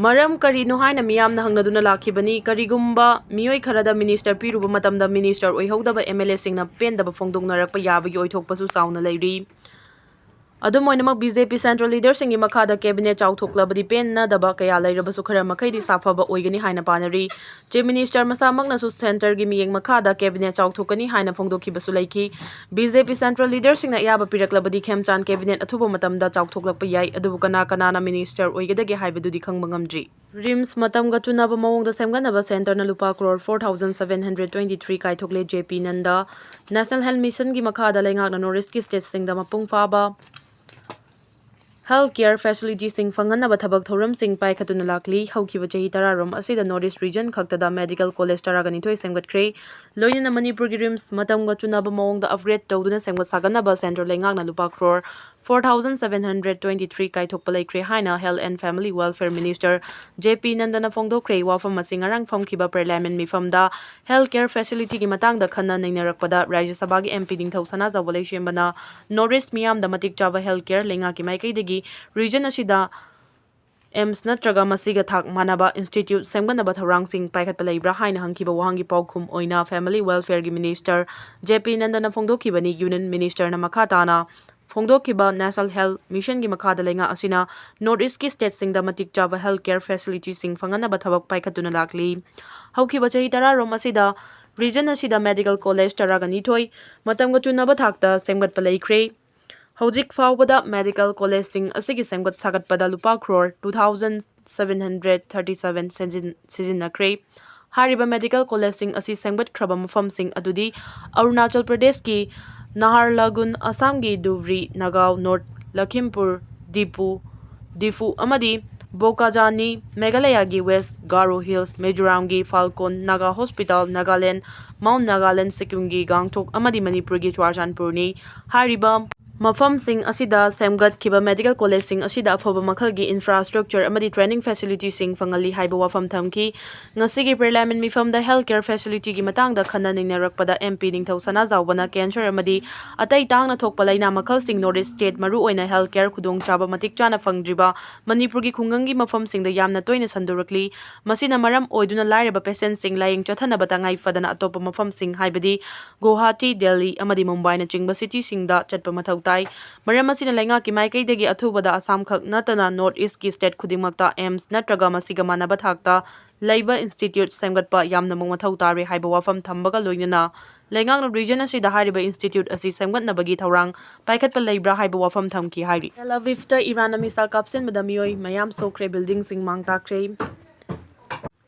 ꯃꯔꯝ ꯀꯔꯤꯅꯣ ꯍꯥꯏꯅ ꯃꯤꯌꯥꯝꯅ ꯍꯪꯅꯗꯨꯅ ꯂꯥꯛꯈꯤꯕꯅꯤ꯫ ꯀꯔꯤꯒꯨꯝꯕ ꯃꯤꯑꯣꯏ ꯈꯔꯗ ꯃꯤꯅꯤꯁꯇꯔ ꯄꯤꯔꯨꯕ ꯃꯇꯝꯗ ꯃꯤꯅꯤꯁꯇꯔ ꯑꯣꯏꯍꯧꯗꯕ ꯑꯦꯝ ꯑꯦꯜ ꯑꯦꯁꯤꯡꯅ ꯄꯦꯟꯗꯕ ꯐꯣꯡꯗꯣꯛꯅꯔꯛꯄ ꯌꯥꯕꯒꯤ ꯑꯣꯏꯊꯣꯛꯄꯁꯨ ꯆꯥꯎꯅ ꯂꯩꯔꯤ꯫ ꯑꯗꯨꯝ ꯑꯣꯏꯅꯃꯛ, ꯕꯤ ꯖꯦ ꯄꯤ ꯁꯦꯟꯇ꯭ꯔꯦꯜ ꯂꯤꯗꯔꯁꯤꯡꯒꯤ ꯃꯈꯥꯗ ꯀꯦꯕꯤꯅꯦꯠ ꯆꯥꯎꯊꯣꯛꯂꯕꯗꯤ ꯄꯦꯟꯅꯗꯕ ꯀꯌꯥ ꯂꯩꯔꯕꯁꯨ ꯈꯔ ꯃꯈꯩꯗꯤ ꯁꯥꯐꯕ ꯑꯣꯏꯒꯅꯤ ꯍꯥꯏꯅ ꯄꯥꯅꯔꯤ꯫ ꯆꯤꯐ ꯃꯤꯅꯤꯁꯇꯔ ꯃꯁꯥꯃꯛꯅꯁꯨ ꯁꯦꯟꯇꯔꯒꯤ ꯃꯤꯠꯌꯦꯡ ꯃꯈꯥꯗ ꯀꯦꯕꯤꯅꯦꯠ ꯆꯥꯎꯊꯣꯛꯀꯅꯤ ꯍꯥꯏꯅ ꯐꯣꯡꯗꯣꯛꯈꯤꯕꯁꯨ ꯂꯩꯈꯤ꯫ ꯕꯤ ꯖꯦ ꯄꯤ ꯁꯦꯟꯇ꯭ꯔꯦꯜ ꯂꯤꯗꯔꯁꯤꯡꯅ ꯑꯌꯥꯕ ꯄꯤꯔꯛꯂꯕꯗꯤ ꯈꯦꯝꯆꯥꯟ ꯀꯦꯕꯤꯅꯦꯠ ꯑꯊꯨꯕ ꯃꯇꯝꯗ ꯆꯥꯎꯊꯣꯛꯂꯛꯄ ꯌꯥꯏ, ꯑꯗꯨꯕꯨ ꯀꯅꯥ ꯀꯅꯥꯅ ꯃꯤꯅꯤꯁꯇꯔ ꯑꯣꯏꯒꯗꯒꯦ ꯍꯥꯏꯕꯗꯨꯗꯤ ꯈꯪꯕ ꯉꯝꯗ꯭ꯔꯤ꯫ ꯔꯤꯝꯁ ꯃꯇꯝꯒ ꯆꯨꯅꯕ ꯃꯑꯣꯡꯗ ꯁꯦꯝꯒꯠꯅꯕ ꯁꯦꯟꯇꯔꯅ ꯂꯨꯄꯥ crore four thousand seven hundred twenty three ꯀꯥꯏꯊꯣꯛꯂꯦ꯫ J P Nadda national health ꯃꯤꯁꯟꯒꯤ ꯃꯈꯥꯗ ꯂꯩꯉꯥꯛꯅ ꯅꯣꯔꯠ ꯏꯁ꯭ꯠꯀꯤ ꯁ꯭ꯇꯦꯠꯁꯤꯡꯗ ꯃꯄꯨꯡ ꯐꯥꯕ ꯍꯦꯜꯊ ꯀꯦꯌꯔ ꯐꯦꯁꯤꯂꯤꯇꯤꯁꯤꯡ ꯐꯪꯍꯟꯅꯕ ꯊꯕꯛ ꯊꯧꯔꯝꯁꯤꯡ ꯄꯥꯏꯈꯠꯇꯨꯅ ꯂꯥꯛꯂꯤ꯫ ꯍꯧꯈꯤꯕ ꯆꯍꯤ ꯇꯔꯥꯔꯣꯝ ꯑꯁꯤꯗ ꯅꯣꯔꯠ ꯏꯁ꯭ꯠ ꯔꯤꯖꯟ ꯈꯛꯇꯗ ꯃꯦꯗꯤꯀꯦꯜ ꯀꯣꯂꯦꯖ ꯇꯔꯥꯒ ꯅꯤꯊꯣꯏ ꯁꯦꯝꯒꯠꯈ꯭ꯔꯦ꯫ ꯂꯣꯏꯅꯅ ꯃꯅꯤꯄꯨꯔꯒꯤ ꯔꯤꯝꯁ ꯃꯇꯝꯒ ꯆꯨꯅꯕ ꯃꯑꯣꯡꯗ ꯑꯞꯒ꯭ꯔꯦꯗ ꯇꯧꯗꯨꯅ ꯁꯦꯝꯒꯠ ꯁꯥꯒꯠꯅꯕ ꯁꯦꯟꯇꯔ ꯂꯩꯉꯥꯛꯅ ꯂꯨꯄꯥ crore four thousand seven hundred twenty three ꯀꯥꯏꯊꯣꯛꯄ ꯂꯩꯈ꯭ꯔꯦ ꯍꯥꯏꯅ health and family welfare minister J P ꯅꯟꯗꯅ ꯐꯣꯡꯗꯣꯛꯈ꯭ꯔꯦ꯫ ꯋꯥꯐꯝ ꯑꯁꯤ ꯉꯔꯥꯡ ꯐꯝꯈꯤꯕ ꯄꯥꯔꯂꯤꯌꯥꯃꯦꯟꯠ ꯃꯤꯐꯝꯗ ꯍꯦꯜꯊ ꯀꯦꯌꯔ ꯐꯦꯁꯤꯂꯤꯇꯤꯒꯤ ꯃꯇꯥꯡꯗ ꯈꯟꯅ ꯅꯩꯅꯔꯛꯄꯗ ꯔꯥꯖ꯭ꯌ ꯁꯚꯥꯒꯤ ꯑꯦꯝ ꯄꯤ ꯅꯤꯡꯊꯧ ꯁꯅꯥꯖꯥꯎꯕ ꯂꯩꯁꯦꯝꯕꯅ ꯅꯣꯔꯠ ꯏꯁ꯭ꯠ ꯃꯤꯌꯥꯝꯗ ꯃꯇꯤꯛ ꯆꯥꯕ ꯍꯦꯜꯊ ꯀꯦꯌꯔ ꯂꯩꯉꯥꯛꯀꯤ ꯃꯥꯏꯀꯩꯗꯒꯤ ꯔꯤꯖꯟ ꯑꯁꯤꯗ ꯑꯦꯝꯁ ꯅꯠꯇ꯭ꯔꯒ ꯃꯁꯤꯒ ꯊꯥꯛ ꯃꯥꯟꯅꯕ ꯏꯟꯁꯇꯤꯇ꯭ꯌꯨꯠ ꯁꯦꯝꯒꯠꯅꯕ ꯊꯧꯔꯥꯡꯁꯤꯡ ꯄꯥꯏꯈꯠꯄ ꯂꯩꯕ꯭ꯔꯥ ꯍꯥꯏꯅ ꯍꯪꯈꯤꯕ ꯋꯥꯍꯪꯒꯤ ꯄꯥꯎꯈꯨꯝ ꯑꯣꯏꯅ family ꯋꯦꯜꯐꯦꯌꯔꯒꯤ minister J P ꯅꯟꯗꯅ ꯐꯣꯡꯗꯣꯛꯈꯤꯕꯅꯤ꯫ Union ꯃꯤꯅꯤꯁꯇꯔꯅ ꯃꯈꯥ ꯇꯥꯅ ꯐꯣꯡꯗꯣꯛꯈꯤꯕ National Health Missionꯒꯤ ꯃꯈꯥꯗ ꯂꯩꯉꯥꯛ ꯑꯁꯤꯅ North Eastꯀꯤ stateꯁꯤꯡꯗ ꯃꯇꯤꯛ ꯆꯥꯕ health care facilityꯁꯤꯡ ꯐꯪꯍꯟꯅꯕ ꯊꯕꯛ ꯄꯥꯏꯈꯠꯇꯨꯅ ꯂꯥꯛꯂꯤ꯫ ꯍꯧꯈꯤꯕ ꯆꯍꯤ ꯇꯔꯥꯔꯣꯝ ꯑꯁꯤꯗ region ꯑꯁꯤꯗ medical college ꯇꯔꯥꯒ ꯅꯤꯊꯣꯏ ꯃꯇꯝꯒ ꯆꯨꯅꯕ ꯊꯥꯛꯇ ꯁꯦꯝꯒꯠꯄ ꯂꯩꯈ꯭ꯔꯦ꯫ ꯍꯧꯖꯤꯛ ꯐꯥꯎꯕꯗ medical collegeꯁꯤꯡ ꯑꯁꯤꯒꯤ ꯁꯦꯝꯒꯠ ꯁꯥꯒꯠꯄꯗ ꯂꯨꯄꯥ crore two thousand seven hundred thirty seven ꯁꯤꯖꯤꯟ-, ꯁꯤꯖꯤꯟꯅꯈ꯭ꯔꯦ꯫ ꯍꯥꯏꯔꯤꯕ medical collegeꯁꯤꯡ ꯑꯁꯤ ꯁꯦꯝꯒꯠꯈ꯭ꯔꯕ ꯃꯐꯝꯁꯤꯡ ꯑꯗꯨꯗꯤ ꯑꯔꯨꯅꯥꯆꯜ ꯄ꯭ꯔꯗꯦꯁꯀꯤ ꯅꯍꯥꯔꯂꯒꯨꯟ, ꯑꯁꯥꯝꯒꯤ ꯙꯨꯕ꯭ꯔꯤ, ꯅꯥꯒꯥꯎ North, ꯂꯈꯤꯝꯄꯨꯔ, ꯗꯤꯄꯨ, ꯗꯤꯐꯨ ꯑꯃꯗꯤ ꯕꯣꯀꯥꯖꯥꯟꯅꯤ, ꯃꯦꯘꯥꯂꯌꯥꯒꯤ West Garo Hills, ꯃꯤꯖꯣꯔꯥꯝꯒꯤ Falcon, Naga hospital, Nagaland, Mount Nagaland, ꯁꯤꯛꯀꯤꯝꯒꯤ ꯒꯥꯡꯊꯣꯛ ꯑꯃꯗꯤ ꯃꯅꯤꯄꯨꯔꯒꯤ ꯆꯨꯔꯥꯆꯥꯟꯄꯨꯔꯅꯤ꯫ ꯍꯥꯏꯔꯤꯕ ꯃꯐꯝꯁꯤꯡ ꯑꯁꯤꯗ ꯁꯦꯝꯒꯠꯈꯤꯕ medical collegeꯁꯤꯡ ꯑꯁꯤꯗ ꯑꯐꯕ ꯃꯈꯜꯒꯤ infrastructure ꯑꯃꯗꯤ training facilityꯁꯤꯡ ꯐꯪꯍꯜꯂꯤ ꯍꯥꯏꯕ ꯋꯥꯐꯝ ꯊꯝꯈꯤ꯫ ꯉꯁꯤꯒꯤ parliament ꯃꯤꯐꯝꯗ health care facilityꯒꯤ ꯃꯇꯥꯡꯗ ꯈꯟꯅ ꯅꯩꯅꯔꯛꯄꯗ MP ꯅꯤꯡꯊꯧ ꯁꯅꯥꯖꯥꯎꯕꯅ cancer ꯑꯃꯗꯤ ꯑꯇꯩ ꯇꯥꯡꯅ ꯊꯣꯛꯄ ꯂꯩꯅꯥ ꯃꯈꯜꯁꯤꯡ North East state, ꯃꯔꯨꯑꯣꯏꯅ health care ꯈꯨꯗꯣꯡꯆꯥꯕ ꯃꯇꯤꯛ ꯆꯥꯅ ꯐꯪꯗ꯭ꯔꯤꯕ ꯃꯅꯤꯄꯨꯔꯒꯤ ꯈꯨꯡꯒꯪꯒꯤ ꯃꯐꯝꯁꯤꯡꯗ ꯌꯥꯝꯅ ꯇꯣꯏꯅ ꯁꯟꯗꯣꯔꯛꯂꯤ꯫ ꯃꯁꯤꯅ ꯃꯔꯝ ꯑꯣꯏꯗꯨꯅ ꯂꯥꯏꯔꯕ patientꯁꯤꯡ ꯂꯥꯌꯦꯡ ꯆꯠꯊꯅꯕ ꯇꯉꯥꯏ ꯐꯗꯅ ꯑꯇꯣꯞꯄ ꯃꯐꯝꯁꯤꯡ, ꯍꯥꯏꯕꯗꯤ ꯒꯨꯋꯥꯍꯥꯇꯤ, ꯗꯦꯜꯂꯤ ꯑꯃꯗꯤ ꯃꯨꯝꯕꯥꯏꯅꯆꯤꯡꯕ cityꯁꯤꯡꯗ ꯆꯠꯄ ꯃꯊꯧ ꯇꯥꯏ꯫ ꯃꯔꯝ ꯑꯁꯤꯅ ꯂꯩꯉꯥꯛꯀꯤ ꯃꯥꯏꯀꯩꯗꯒꯤ ꯑꯊꯨꯕꯗ ꯑꯁꯥꯝ ꯈꯛ ꯅꯠꯇꯅ North Eastꯀꯤ state ꯈꯨꯗꯤꯡꯃꯛꯇ AIIMS ꯅꯠꯇ꯭ꯔꯒ ꯃꯁꯤꯒ ꯃꯥꯟꯅꯕ ꯊꯥꯛꯇ ꯂꯩꯕ institute ꯁꯦꯝꯒꯠꯄ ꯌꯥꯝꯅꯃꯛ ꯃꯊꯧ ꯇꯥꯔꯦ ꯍꯥꯏꯕ ꯋꯥꯐꯝ ꯊꯝꯕꯒ ꯂꯣꯏꯅꯅ ꯂꯩꯉꯥꯛꯅ region ꯑꯁꯤꯗ ꯍꯥꯏꯔꯤꯕ institute ꯑꯁꯤ ꯁꯦꯝꯒꯠꯅꯕꯒꯤ ꯊꯧꯔꯥꯡ ꯄꯥꯏꯈꯠꯄ ꯂꯩꯕ꯭ꯔꯥ ꯍꯥꯏꯕ ꯋꯥꯐꯝ ꯊꯝꯈꯤ ꯍꯥꯏꯔꯤ꯫ Tel Avivꯇ ꯏꯔꯥꯟꯅ missile ꯀꯥꯞꯁꯤꯟꯕꯗ ꯃꯤꯑꯣꯏ ꯃꯌꯥꯝ ꯁꯣꯛꯈ꯭ꯔꯦ, buildingꯁꯤꯡ ꯃꯥꯡ ꯇꯥꯛꯈ꯭ꯔꯦ꯫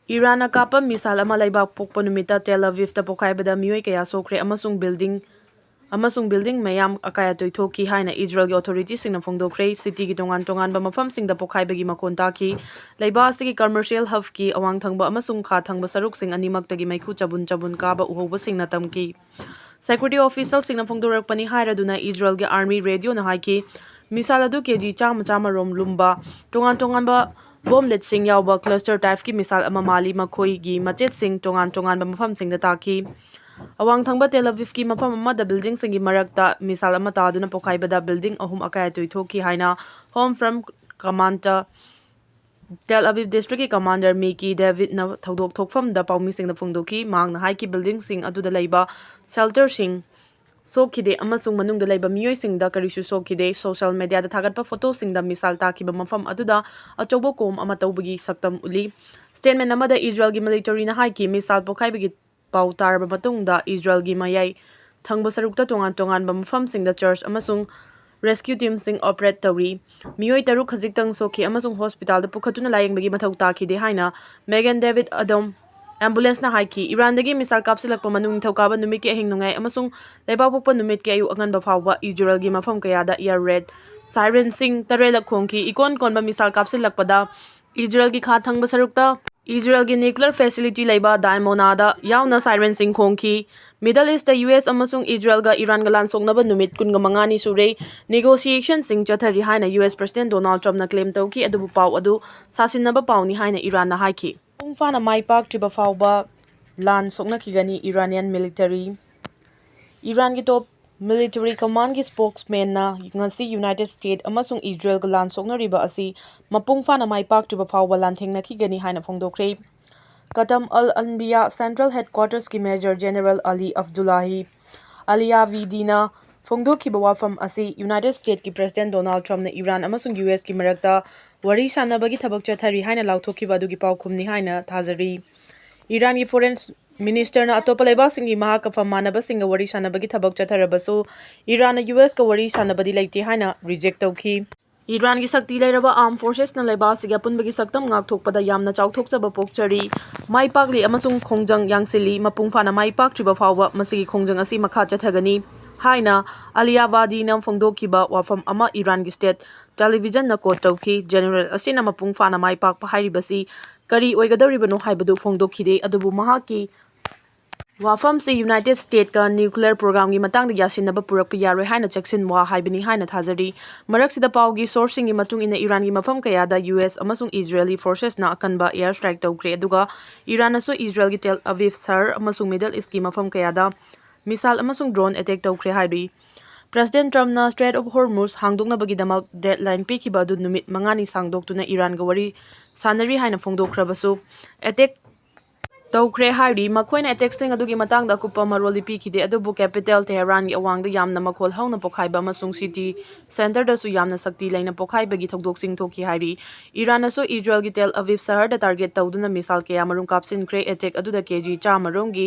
ꯏꯔꯥꯟꯅ ꯀꯥꯞꯄ missile ꯑꯃ ꯂꯩꯕꯥꯛ ꯄꯣꯛꯄ ꯅꯨꯃꯤꯠꯇ Tel Avivꯇ ꯄꯣꯈꯥꯏꯕꯗ ꯃꯤꯑꯣꯏ ꯀꯌꯥ ꯁꯣꯛꯈ꯭ꯔꯦ ꯑꯃꯁꯨꯡ building, ꯑꯃꯁꯨꯡ building ꯃꯌꯥꯝ ꯑꯀꯥꯏ ꯑꯇꯣꯏ ꯊꯣꯛꯈꯤ ꯍꯥꯏꯅ ꯏꯖꯔꯦꯜꯒꯤ authoritiesꯁꯤꯡꯅ ꯐꯣꯡꯗꯣꯛꯈ꯭ꯔꯦ꯫ Cityꯒꯤ ꯇꯣꯉꯥꯟ ꯇꯣꯉꯥꯟꯕ ꯃꯐꯝꯁꯤꯡꯗ ꯄꯣꯈꯥꯏꯕꯒꯤ ꯃꯈꯣꯟ ꯇꯥꯈꯤ꯫ ꯂꯩꯕꯥꯛ ꯑꯁꯤꯒꯤ commercial hubꯀꯤ ꯑꯋꯥꯡ ꯊꯪꯕ ꯑꯃꯁꯨꯡ ꯈꯥ ꯊꯪꯕ ꯁꯔꯨꯛꯁꯤꯡ ꯑꯅꯤꯃꯛꯇꯒꯤ ꯃꯩꯈꯨ ꯆꯕꯨꯟ ꯆꯕꯨꯟ ꯀꯥꯕ ꯎꯍꯧꯕꯁꯤꯡꯅ ꯇꯝꯈꯤ꯫ Security officialꯁꯤꯡꯅ ꯐꯣꯡꯗꯣꯔꯛꯄꯅꯤ ꯍꯥꯏꯔꯗꯨꯅ ꯏꯖꯔꯦꯜꯒꯤ army radioꯅ ꯍꯥꯏꯈꯤ, missile ꯑꯗꯨ KG ꯆꯥꯝꯃ ꯆꯥꯝꯃ ꯔꯣꯝ ꯂꯨꯝꯕ ꯇꯣꯉꯥꯟ ꯇꯣꯉꯥꯟꯕ bombletꯁꯤꯡ ꯌꯥꯎꯕ cluster typeꯀꯤ missile ꯑꯃ ꯃꯥꯜꯂꯤ꯫ ꯃꯈꯣꯏꯒꯤ ꯃꯆꯦꯠꯁꯤꯡ ꯇꯣꯉꯥꯟ ꯇꯣꯉꯥꯟꯕ ꯃꯐꯝꯁꯤꯡꯗ ꯇꯥꯈꯤ꯫ ꯑꯋꯥꯡ ꯊꯪꯕ Tel Avivꯀꯤ ꯃꯐꯝ ꯑꯃꯗ buildingꯁꯤꯡꯒꯤ ꯃꯔꯛꯇ missile ꯑꯃ ꯇꯥꯗꯨꯅ ꯄꯣꯈꯥꯏꯕꯗ building ꯑꯍꯨꯝ ꯑꯀꯥꯏ ꯑꯇꯣꯏ ꯊꯣꯛꯈꯤ ꯍꯥꯏꯅ Home Front Commander Tel Aviv districtꯀꯤ commander Miki Davidꯅ ꯊꯧꯗꯣꯛ ꯊꯣꯛꯐꯝꯗ ꯄꯥꯎꯃꯤꯁꯤꯡꯗ ꯐꯣꯡꯗꯣꯛꯈꯤ꯫ ꯃꯍꯥꯛꯅ ꯍꯥꯏꯈꯤ, buildingꯁꯤꯡ ꯑꯗꯨꯗ ꯂꯩꯕ shelterꯁꯤꯡ ꯁꯣꯛꯈꯤꯗꯦ ꯑꯃꯁꯨꯡ ꯃꯅꯨꯡꯗ ꯂꯩꯕ ꯃꯤꯑꯣꯏꯁꯤꯡꯗ ꯀꯔꯤꯁꯨ ꯁꯣꯛꯈꯤꯗꯦ꯫ ꯁꯣꯁꯤꯌꯦꯜ ꯃꯦꯗꯤꯌꯥꯗ ꯊꯥꯒꯠꯄ ꯐꯣꯇꯣꯁꯤꯡꯗ ꯃꯤꯁꯥꯏꯜ ꯇꯥꯈꯤꯕ ꯃꯐꯝ ꯑꯗꯨꯗ ꯑꯆꯧꯕ ꯀꯣꯝ ꯑꯃ ꯇꯧꯕꯒꯤ ꯁꯛꯇꯝ ꯎꯠꯂꯤ꯫ ꯁ꯭ꯇꯦꯠꯃꯦꯟ ꯑꯃꯗ ꯏꯖꯔꯦꯜꯒꯤ ꯃꯤꯂꯤꯇꯔꯤꯅ ꯍꯥꯏꯈꯤ, ꯃꯤꯁꯥꯏꯜ ꯄꯣꯈꯥꯏꯕꯒꯤ ꯄꯥꯎ ꯇꯥꯔꯕ ꯃꯇꯨꯡꯗ ꯏꯖꯔꯦꯜꯒꯤ ꯃꯌꯥꯏ ꯊꯪꯕ ꯁꯔꯨꯛꯇ ꯇꯣꯉꯥꯟ ꯇꯣꯉꯥꯟꯕ ꯃꯐꯝꯁꯤꯡꯗ ꯁꯔꯆ ꯑꯃꯁꯨꯡ ꯔꯦꯁꯀ꯭ꯌꯨ ꯇꯤꯝꯁꯤꯡ ꯑꯣꯄꯔꯦꯠ ꯇꯧꯔꯤ꯫ ꯃꯤꯑꯣꯏ ꯇꯔꯨꯛ ꯈꯖꯤꯛꯇꯪ ꯁꯣꯛꯈꯤ ꯑꯃꯁꯨꯡ ꯍꯣꯁꯄꯤꯇꯥꯜꯗ ꯄꯨꯈꯠꯇꯨꯅ ꯂꯥꯌꯦꯡꯕꯒꯤ ꯃꯊꯧ ꯇꯥꯈꯤꯗꯦ ꯍꯥꯏꯅ ꯃꯦꯒꯟ ꯗꯦꯕꯤꯠ ꯑꯗꯣꯝ ꯑꯦꯝꯕꯨꯂꯦꯟꯁꯅ ꯍꯥꯏꯈꯤ꯫ ꯏꯔꯥꯟꯗꯒꯤ ꯃꯤꯁꯥꯏꯜ ꯀꯥꯞꯁꯤꯜꯂꯛꯄ ꯃꯅꯨꯡ ꯅꯤꯡꯊꯧꯀꯥꯕ ꯅꯨꯃꯤꯠꯀꯤ ꯑꯍꯤꯡ ꯅꯣꯡꯌꯥꯏ ꯑꯃꯁꯨꯡ ꯂꯩꯕꯥꯛꯄꯣꯛꯄ ꯅꯨꯃꯤꯠꯀꯤ ꯑꯌꯨꯛ ꯑꯉꯟꯕ ꯐꯥꯎꯕ ꯏꯖꯔꯦꯜꯒꯤ ꯃꯐꯝ ꯀꯌꯥꯗ ꯏꯌꯔ ꯔꯦꯗ ꯁꯥꯏꯔꯦꯟꯁꯤꯡ ꯇꯔꯦꯠꯂꯛ ꯈꯣꯡꯈꯤ꯫ ꯏꯀꯣꯟ ꯀꯣꯟꯕ ꯃꯤꯁꯥꯏꯜ ꯀꯥꯞꯁꯤꯜꯂꯛꯄꯗ ꯏꯖꯔꯦꯜꯒꯤ ꯈꯥ ꯊꯪꯕ ꯁꯔꯨꯛꯇ ꯏꯖꯔꯦꯜꯒꯤ ꯅ꯭ꯌꯨꯀ꯭ꯂꯤꯌꯔ ꯐꯦꯁꯤꯂꯤꯇꯤ ꯂꯩꯕ ꯗꯥꯏꯃꯣꯅꯥꯗ ꯌꯥꯎꯅ ꯁꯥꯏꯔꯦꯟꯁꯤꯡ ꯈꯣꯡꯈꯤ꯫ ꯃꯤꯗꯜ ꯏꯁꯇ ꯌꯨ ꯑꯦꯁ ꯑꯃꯁꯨꯡ ꯏꯖꯔꯦꯜꯒ ꯏꯔꯥꯟꯒ ꯂꯥꯟ ꯁꯣꯛꯅꯕ ꯅꯨꯃꯤꯠ ꯀꯨꯟꯒ ꯃꯉꯥꯅꯤ ꯁꯨꯔꯦ꯫ ꯅꯦꯒꯣꯁꯤꯌꯦꯁꯟꯁꯤꯡ ꯆꯠꯊꯔꯤ ꯍꯥꯏꯅ ꯌꯨ ꯑꯦꯁ ꯄ꯭ꯔꯁꯤꯗꯦꯟ ꯗꯣꯅꯥꯜꯗ ꯇ꯭ꯔꯝꯞꯅ ꯀ꯭ꯂꯦꯝ ꯇꯧꯈꯤ, ꯑꯗꯨꯕꯨ ꯄꯥꯎ ꯑꯗꯨ ꯁꯥꯁꯤꯟꯅꯕ ꯄꯥꯎꯅꯤ ꯍꯥꯏꯅ ꯏꯔꯥꯟꯅ ꯍꯥꯏꯈꯤ꯫ ꯃꯄꯨꯡ ꯐꯥꯅ ꯃꯥꯏ ꯄꯥꯛꯇ꯭ꯔꯤꯕ ꯐꯥꯎꯕ ꯂꯥꯟ ꯁꯣꯛꯅꯈꯤꯒꯅꯤ ꯏꯔꯥꯅꯤꯌꯟ ꯃꯤꯂꯤꯇꯔꯤ꯫ ꯏꯔꯥꯟꯒꯤ ꯇꯣꯞ ꯃꯤꯂꯤꯇꯔꯤ ꯀꯃꯥꯟꯒꯤ ꯁ꯭ꯄꯣꯛꯁꯃꯦꯟꯅ ꯉꯁꯤ ꯌꯨꯅꯥꯏꯇꯦꯗ ꯁ꯭ꯇꯦꯠ ꯑꯃꯁꯨꯡ ꯏꯖꯔꯦꯜꯒ ꯂꯥꯟ ꯁꯣꯛꯅꯔꯤꯕ ꯑꯁꯤ ꯃꯄꯨꯡ ꯐꯥꯅ ꯃꯥꯏ ꯄꯥꯛꯇ꯭ꯔꯤꯕ ꯐꯥꯎꯕ ꯂꯥꯟꯊꯦꯡꯅꯈꯤꯒꯅꯤ ꯍꯥꯏꯅ ꯐꯣꯡꯗꯣꯛꯈ꯭ꯔꯦ꯫ ꯀꯇꯝ ꯑꯜ ꯑꯟꯕꯤꯌꯥ ꯁꯦꯟꯇ꯭ꯔꯦꯜ ꯍꯦꯗꯀ꯭ꯋꯥꯇꯔꯁꯀꯤ ꯃꯦꯖꯔ ꯖꯦꯅꯔꯦꯜ ꯑꯂꯤ ꯑꯕꯗꯨꯜꯂꯥꯍꯤ ꯑꯂꯤꯌꯥꯕꯤꯗꯤꯅ ꯐꯣꯡꯗꯣꯛꯈꯤꯕ ꯋꯥꯐꯝ ꯑꯁꯤ ꯌꯨꯅꯥꯏꯇꯦꯗ ꯁ꯭ꯇꯦꯠꯀꯤ ꯄ꯭ꯔꯁꯤꯗꯦꯟ ꯗꯣꯅꯥꯜꯗ ꯇ꯭ꯔꯝꯞꯅ ꯏꯔꯥꯟ ꯑꯃꯁꯨꯡ ꯌꯨ ꯑꯦꯁꯀꯤ ꯃꯔꯛꯇ ꯋꯥꯔꯤ ꯁꯥꯟꯅꯕꯒꯤ ꯊꯕꯛ ꯆꯠꯊꯔꯤ ꯍꯥꯏꯅ ꯂꯥꯎꯊꯣꯛꯈꯤꯕ ꯑꯗꯨꯒꯤ ꯄꯥꯎꯈꯨꯝꯅꯤ ꯍꯥꯏꯅ ꯊꯥꯖꯔꯤ꯫ ꯏꯔꯥꯟꯒꯤ ꯐꯣꯔꯦꯟ ꯃꯤꯅꯤꯁꯇꯔꯅ ꯑꯇꯣꯞꯄ ꯂꯩꯕꯥꯛꯁꯤꯡꯒꯤ ꯃꯍꯥꯛꯀ ꯐꯝ ꯃꯥꯟꯅꯕꯁꯤꯡꯒ ꯋꯥꯔꯤ ꯁꯥꯟꯅꯕꯒꯤ ꯊꯕꯛ ꯆꯠꯊꯔꯕꯁꯨ ꯏꯔꯥꯟꯅ ꯌꯨ ꯑꯦꯁꯀ ꯋꯥꯔꯤ ꯁꯥꯟꯅꯕꯗꯤ ꯂꯩꯇꯦ ꯍꯥꯏꯅ ꯔꯤꯖꯦꯛ ꯇꯧꯈꯤ꯫ ꯏꯔꯥꯟꯒꯤ ꯁꯛꯇꯤ ꯂꯩꯔꯕ ꯑꯥꯔꯝ ꯐꯣꯔꯁꯦꯁꯅ ꯂꯩꯕꯥꯛ ꯑꯁꯤꯒꯤ ꯑꯄꯨꯟꯕꯒꯤ ꯁꯛꯇꯝ ꯉꯥꯛꯊꯣꯛꯄꯗ ꯌꯥꯝꯅ ꯆꯥꯎꯊꯣꯛꯆꯕ ꯄꯣꯛꯆꯔꯤ꯫ ꯃꯥꯏ ꯄꯥꯛꯂꯤ ꯑꯃꯁꯨꯡ ꯈꯣꯡꯖꯪ ꯌꯥꯡꯁꯤꯜꯂꯤ꯫ ꯃꯄꯨꯡ ꯐꯥꯅ ꯃꯥꯏ ꯄꯥꯛꯇ꯭ꯔꯤꯕ ꯐꯥꯎꯕ ꯃꯁꯤꯒꯤ ꯈꯣꯡꯖꯪ ꯑꯁꯤ ꯃꯈꯥ ꯆꯠꯊꯒꯅꯤ ꯍꯥꯏꯅ ꯑꯂꯤꯌꯥꯕꯥꯗꯤꯅ ꯐꯣꯡꯗꯣꯛꯈꯤꯕ ꯋꯥꯐꯝ ꯑꯃ ꯏꯔꯥꯟꯒꯤ ꯁ꯭ꯇꯦꯠ ꯇꯦꯂꯤꯚꯤꯖꯟꯅ ꯀꯣꯠ ꯇꯧꯈꯤ꯫ ꯖꯦꯅꯔꯦꯜ ꯑꯁꯤꯅ ꯃꯄꯨꯡ ꯐꯥꯅ ꯃꯥꯏ ꯄꯥꯛꯄ ꯍꯥꯏꯔꯤꯕꯁꯤ ꯀꯔꯤ ꯑꯣꯏꯒꯗꯧꯔꯤꯕꯅꯣ ꯍꯥꯏꯕꯗꯨ ꯐꯣꯡꯗꯣꯛꯈꯤꯗꯦ, ꯑꯗꯨꯕꯨ ꯃꯍꯥꯛꯀꯤ ꯋꯥꯐꯝꯁꯤ ꯌꯨꯅꯥꯏꯇꯦꯗ ꯁ꯭ꯇꯦꯠꯀ ꯅ꯭ꯌꯨꯀ꯭ꯂꯤꯌꯔ ꯄ꯭ꯔꯣꯒ꯭ꯔꯥꯝꯒꯤ ꯃꯇꯥꯡꯗ ꯌꯥꯁꯤꯟꯅꯕ ꯄꯨꯔꯛꯄ ꯌꯥꯔꯣꯏ ꯍꯥꯏꯅ ꯆꯦꯛꯁꯤꯟꯋꯥ ꯍꯥꯏꯕꯅꯤ ꯍꯥꯏꯅ ꯊꯥꯖꯔꯤ꯫ ꯃꯔꯛꯁꯤꯗ ꯄꯥꯎꯒꯤ ꯁꯣꯔꯁꯁꯤꯡꯒꯤ ꯃꯇꯨꯡ ꯏꯟꯅ ꯏꯔꯥꯟꯒꯤ ꯃꯐꯝ ꯀꯌꯥꯗ ꯌꯨ ꯑꯦꯁ ꯑꯃꯁꯨꯡ ꯏꯖꯔꯦꯂꯤ ꯐꯣꯔꯁꯦꯁꯅ ꯑꯀꯟꯕ ꯑꯦꯌꯔ ꯁ꯭ꯇ꯭ꯔꯥꯏꯛ ꯇꯧꯈ꯭ꯔꯦ, ꯑꯗꯨꯒ ꯏꯔꯥꯟꯅꯁꯨ ꯏꯖꯔꯦꯜꯒꯤ ꯇꯦꯜ ꯑꯕꯤꯕ ꯁꯍꯔ ꯑꯃꯁꯨꯡ ꯃꯤꯗꯜ ꯏꯁꯀꯤ ꯃꯐꯝ ꯀꯌꯥꯗ ꯃꯤꯁꯥꯏꯜ ꯑꯃꯁꯨꯡ ꯗ꯭ꯔꯣꯟ ꯑꯦꯇꯦꯛ ꯇꯧꯈ꯭ꯔꯦ ꯍꯥꯏꯔꯤ꯫ ꯄ꯭ꯔꯁꯤꯗꯦꯟ ꯇ꯭ꯔꯝꯞꯅ ꯁ꯭ꯇ꯭ꯔꯦꯠ ꯑꯣꯐ ꯍꯣꯔꯃꯨꯖ ꯍꯥꯡꯗꯣꯛꯅꯕꯒꯤꯗꯃꯛ ꯗꯦꯗꯂꯥꯏꯟ ꯄꯤꯈꯤꯕ ꯑꯗꯨ ꯅꯨꯃꯤꯠ ꯃꯉꯥꯅꯤ ꯁꯥꯡꯗꯣꯛꯇꯨꯅ ꯏꯔꯥꯟꯒ ꯋꯥꯔꯤ ꯁꯥꯟꯅꯔꯤ ꯍꯥꯏꯅ ꯐꯣꯡꯗꯣꯛꯈ꯭ꯔꯕꯁꯨ, ꯑꯦꯇꯦꯛ ꯇꯧꯈ꯭ꯔꯦ ꯍꯥꯏꯔꯤ꯫ ꯃꯈꯣꯏꯅ ꯑꯦꯇꯦꯛꯁꯤꯡ ꯑꯗꯨꯒꯤ ꯃꯇꯥꯡꯗ ꯑꯀꯨꯞꯄ ꯃꯔꯣꯜꯗꯤ ꯄꯤꯈꯤꯗꯦ, ꯑꯗꯨꯕꯨ ꯀꯦꯄꯤꯇꯦꯜ ꯇꯦꯍꯔꯥꯟꯒꯤ ꯑꯋꯥꯡꯗ ꯌꯥꯝꯅ ꯃꯈꯣꯜ ꯍꯧꯅ ꯄꯣꯈꯥꯏꯕ ꯑꯃꯁꯨꯡ ꯁꯤꯇꯤ ꯁꯦꯟꯇꯔꯗꯁꯨ ꯌꯥꯝꯅ ꯁꯛꯇꯤ ꯂꯩꯅ ꯄꯣꯈꯥꯏꯕꯒꯤ ꯊꯧꯗꯣꯛꯁꯤꯡ ꯊꯣꯛꯈꯤ ꯍꯥꯏꯔꯤ꯫ ꯏꯔꯥꯟꯅꯁꯨ ꯏꯖꯔꯦꯜꯒꯤ ꯇꯦꯜ ꯑꯕꯤꯕ ꯁꯍꯔꯗ ꯇꯥꯔꯒꯦꯠ ꯇꯧꯗꯨꯅ ꯃꯤꯁꯥꯏꯜ ꯀꯌꯥꯃꯔꯨꯝ ꯀꯥꯞꯁꯤꯟꯈ꯭ꯔꯦ꯫ ꯑꯦꯇꯦꯛ ꯑꯗꯨꯗ ꯀꯦ ꯖꯤ ꯆꯥꯝꯃꯔꯣꯝꯒꯤ